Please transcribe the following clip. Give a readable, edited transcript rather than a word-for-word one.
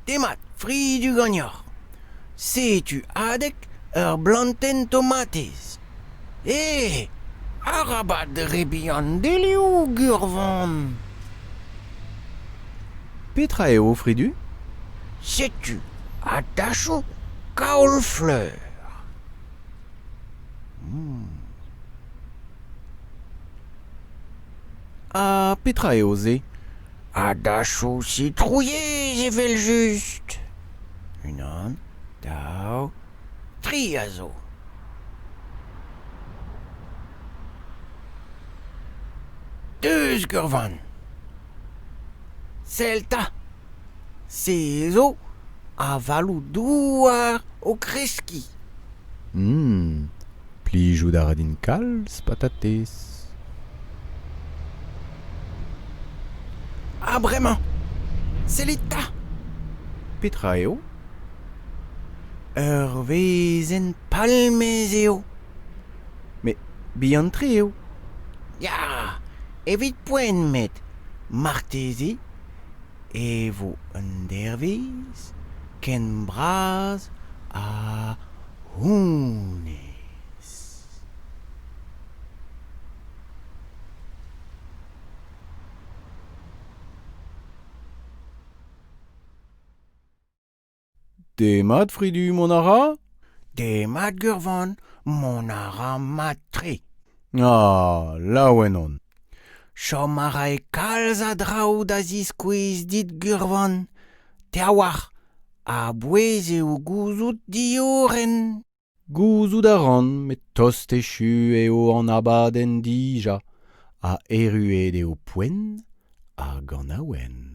Demat, Fridu ganeoc'h. Setu adeg ur blantenn tomatez. Eh, arabat debriñ an delioù, Gurvan. Petra eo, Fridu? Setu a-dachoù kaol-fleur. Ha petra eo se? A-dachoù sitrouilhez evel-just. Unan, daou, tri a zo. Deus, Gurvan. Sell 'ta. Se zo avaloù-douar o kreskiñ. Plijout a ra din kalz patatez. Ha bremañ, sellit 'ta ! Petra eo ? Ur wezenn palmez eo. Met bihan-tre eo. Ya, evit poent met marteze e vo un dervezh ken bras ha honnezh. Demat Fridu, mont a ra ? Demat Gurvan, mont a ra mat-tre. Ah, laouen on. Chom a rae kalz a draoù da ziskouez dit Gurvan. Te a oar, a-bouez eo gouzout diorren. Gouzout a ran met tost echu eo an abadenn dija ha erruet eo poent ar ganaouenn.